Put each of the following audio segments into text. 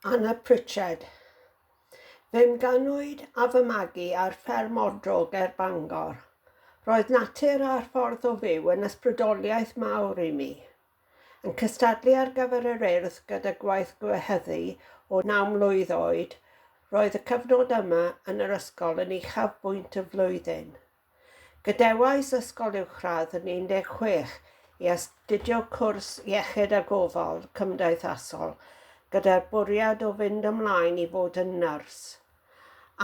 Anna Pritchard. Fe'm ganwyd a fy magu ar fferm Odro ger Bangor. Roedd natur a'r ffordd o fyw yn ysbrydoliaeth mawr i mi. Yn cystadlu ar gyfer yr Urdd gyda gwaith gwehyddu o naw mlwydd oed, roedd y cyfnod yma yn yr ysgol yn uchafbwynt y flwyddyn. Gadewais ysgol uwchradd yn 16 i astudio cwrs Iechyd a Gofal Cymdeithasol gyda'r bwriad o fynd ymlaen i fod yn nyrs.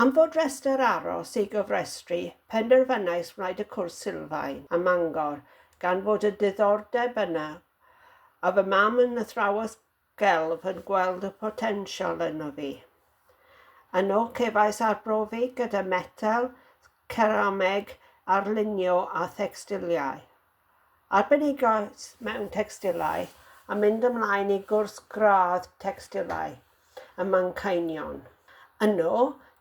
Am fod rhestr aros i gofrestru, penderfynais wneud y cwrs sylfaen ym Mangor gan fod y diddordeb yna a fy mam yn athrawes gelf yn gweld y potensial yno fi. Yno cefais arbrofi gyda metel, cerameg, arlunio a thecstiliau. Arbenigais mewn tecstilau a mynd ymlaen i gwrs gradd tecstilau ym Manceinion. Yno,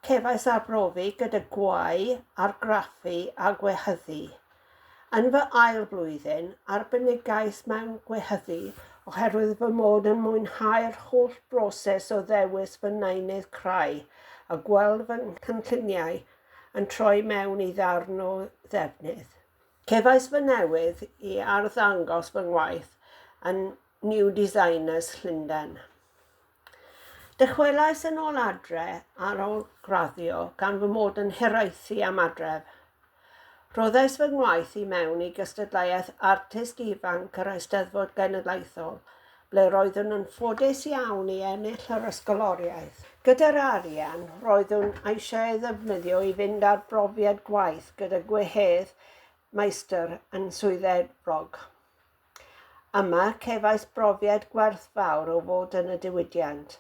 cefais arbrofi gyda gwau, argraffu a gwehyddu. Yn fy ail blwyddyn, arbenigais mewn gwehyddu oherwydd fy mod yn mwynhau'r holl broses o ddewis fy neunydd crai a gweld fy nghynlluniau yn troi mewn i ddarn o ddefnydd. Cefais fy newydd i arddangos fy ngwaith yn New Designers Llundain. Dychwelais yn ôl adre ar ôl graddio gan fy mod yn hiraethu am adref. Rhoddais fy ngwaith i mewn i gystadleuaeth Artist Ifanc yr Eisteddfod Genedlaethol, ble roeddwn yn ffodus iawn i ennill yr ysgoloriaeth. Gyda'r arian, roeddwn eisiau ei ddefnyddio i fynd ar brofiad gwaith gyda gwehedd meistr yn Swydd Efrog. Yma, cefais brofiad gwerthfawr o fod yn y diwydiant,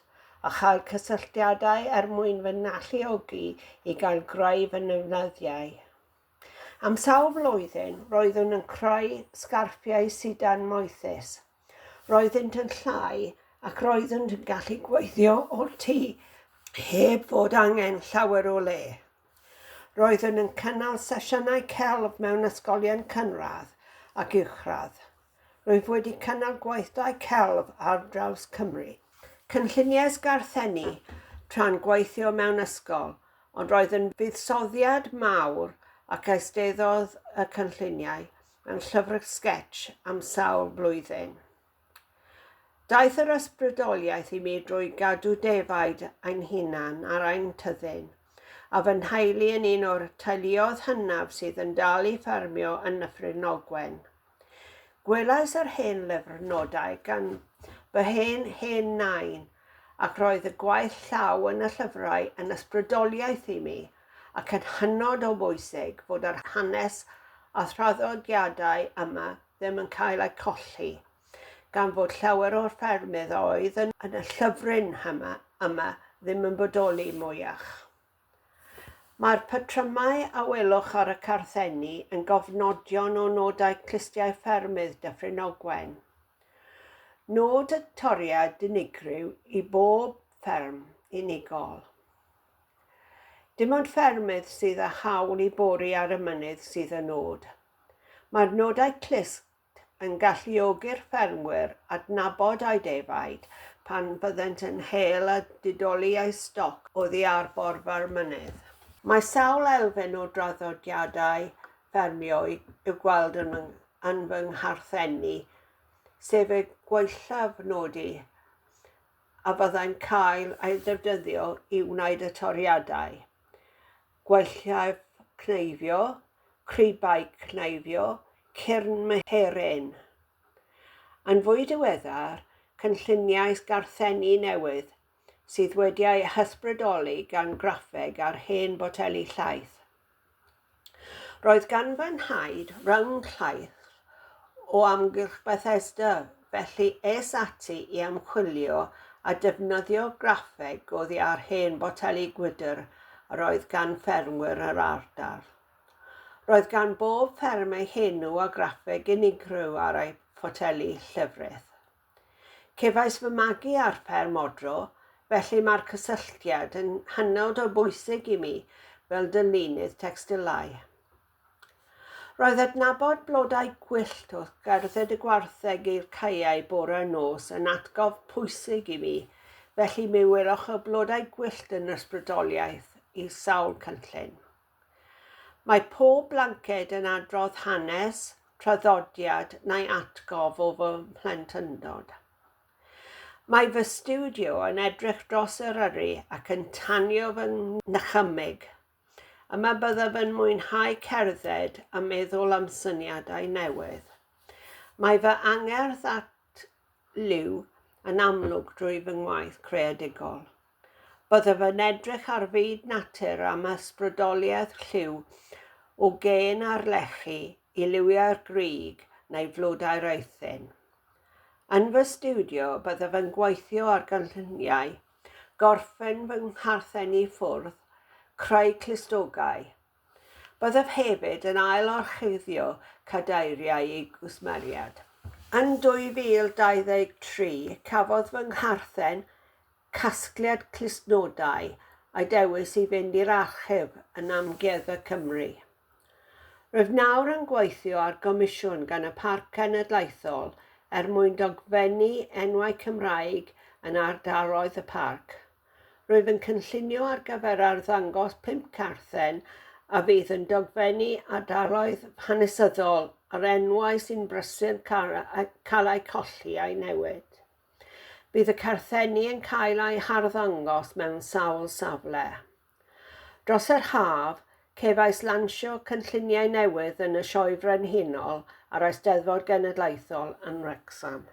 a chael cysylltiadau er mwyn fy ngalluogi i gael greu fy nefnyddiau. Am sawl flwyddyn, roeddwn yn creu sgarffiau sidan moethus. Roeddynt yn llai ac roeddynt yn gallu gweithio o'r tŷ heb fod angen llawer o le. Roeddwn yn cynnal sesiynau celf mewn ysgolion cynradd ac uwchradd. Rwyf wedi cynnal gweithdai celf ar draws Cymru. Cynlluniais garthenni tra'n gweithio mewn ysgol, ond roedd yn fuddsoddiad mawr ac eisteddodd y cynlluniau mewn llyfr sgetsh am sawl blwyddyn. Daeth yr ysbrydoliaeth i mi drwy gadw defaid ein hunan ar ein tyddyn, a fy nheulu yn un o'r teuluoedd hynaf sydd yn dal i ffermio yn Nyffryn Ogwen. Gwelais yr hen lyfr nodau gan fy hen hen nain, ac roedd y gwaith llaw yn y llyfrau yn ysbrydoliaeth i mi, ac yn hynod o bwysig fod yr hanes a thraddodiadau yma ddim yn cael eu colli, gan fod llawer o'r ffermydd a oedd yn y llyfryn yma, yma ddim yn bodoli mwyach. Mae'r patrymau a welwch ar y carthenni yn gofnodion o nodau clustiau ffermydd Dyffryn Ogwen. Nod y toriad unigryw i bob fferm unigol. Dim ond ffermydd sydd â hawl i bori ar y mynydd sydd y nod. Mae'r nodau clust yn galluogi'r ffermwyr adnabod eu defaid pan fyddent yn hel a didoli eu stoc oddi ar borfa'r mynydd. Mae sawl elfen o draddodiadau ffermio i'w gweld yn yn fy ngharthenni, sef y gwaethaf nodi a fyddai'n cael ei ddefnyddio i wneud y toriadau. Gwellhau cneifio, cribau cneifio, cyrn myherin. Yn fwy diweddar, cynlluniais garthenni newydd sydd wedi eu hysbrydoli gan graffeg ar hen boteli llaeth. Roedd gan fy nhaid rownd llaeth o amgylch Bethesda, felly es ati i ymchwilio a defnyddio graffeg oddi ar hen boteli gwydr yr oedd gan ffermwyr yr ardal. Roedd gan bob fferm ei henw a graffeg unigryw ar ei photeli llefrith. Cefais fy magu ar fferm Odro, felly mae'r cysylltiad yn hynod o bwysig i mi fel dylunydd tecstilau. Roedd adnabod blodau gwyllt wrth gerdded y gwartheg i'r caeau bore a nos yn atgof pwysig i mi Felly mi welwch y blodau gwyllt yn ysbrydoliaeth i sawl cynllun. Mae pob blanced yn adrodd hanes, traddodiad neu atgof o fy mhlentyndod. Mae fy stiwdio yn edrych dros Eryri ac yn tanio fy nychymyg. Yma byddaf yn mwynhau cerdded a meddwl am syniadau newydd. Mae fy angerdd at liw yn amlwg drwy fy ngwaith creadigol. Byddaf yn edrych ar fyd natur am ysbrydoliaeth lliw o gên ar lechi i liwiau'r grug neu flodau'r eithin. Yn fy stiwdio byddaf yn gweithio ar gynlluniau, gorffen fy ngharthenni ffwrdd, creu clustogau. Byddaf hefyd yn ail-orchuddio cadeiriau i gwsmeriaid. Yn 2023, cafodd fy ngharthen casgliad clustnodau a'i dewis i fynd i'r archif yn Amgueddfa Cymru. Rwyf nawr yn gweithio ar gomisiwn gan y Parc Cenedlaethol er mwyn dogfennu enwau Cymraeg yn ardaloedd y parc. Rwyf yn cynllunio ar gyfer arddangos pump carthen a fydd yn dogfennu ardaloedd hanesyddol a'r enwau sy'n brysur cael eu colli a'u newid. Bydd y carthenni yn cael eu harddangos mewn sawl safle. Dros yr haf, cefais lansio cynlluniau newydd yn y Sioe Frenhinol a'r Eisteddfod Genedlaethol yn Wrecsam.